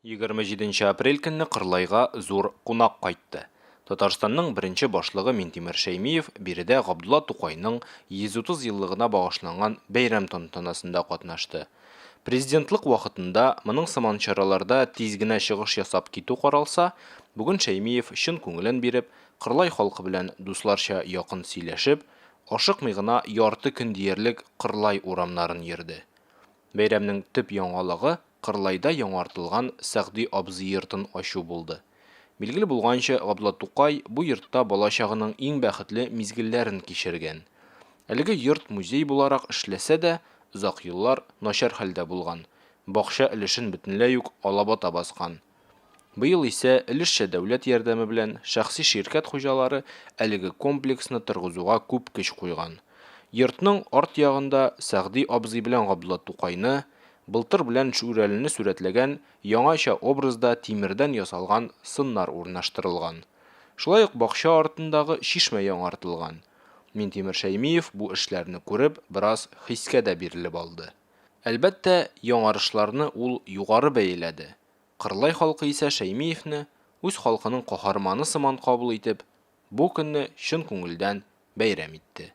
27 апрель көнне Кырлайга зур кунак кайтты. Татарстанның беренче башлыгы Минтимер Шәймиев биредә Габдулла Тукайның 130 еллыгына багышланган бәйрәм тантанасында катнашты. Президентлык вакытында моның сыман чараларда тиз генә чыгыш ясап китү каралса, бүген Шәймиев чын күңелен биреп, Кырлай халкы белән дусларча якын сөйләшеп, ашыкмый гына ярты көн диярлек Кырлай урамнарын йөрде. Бәйрәмнең төп яңалыгы Кырлайда яңартылган Сәгъди абзый йортын ачу булды. Билгеле булганча, Габдулла Тукай бу йортта балачагының иң бәхетле мизгелләрен кичергән. Әлеге йорт музей буларак эшләсә дә, озак еллар начар хәлдә булган, бакча өлешен бөтенләй үк алабата баскан. Быел исә, өлешчә дәүләт ярдәме белән, шәхси ширкәт хуҗалары әлеге комплексны торгызуга күп көч куйган. Йортның арт ягында Сәгъди абзый белән Габдулла Тукайны, Былтыр белән Шүрәлене сурәтләгән яңача образда тимердән ясалган сыннар урнаштырылган. Шулай ук бакча артындагы чишмә яңартылган. Минтимер Шәймиев бу эшләрне күреп, бераз хискә дә бирелеп алды. Әлбәттә, яңарышларны ул югары бәяләде. Кырлай халкы исә Шәймиевне үз халкының каһарманы сыман кабул итеп, бу көнне чын күңелдән бәйрәм итте.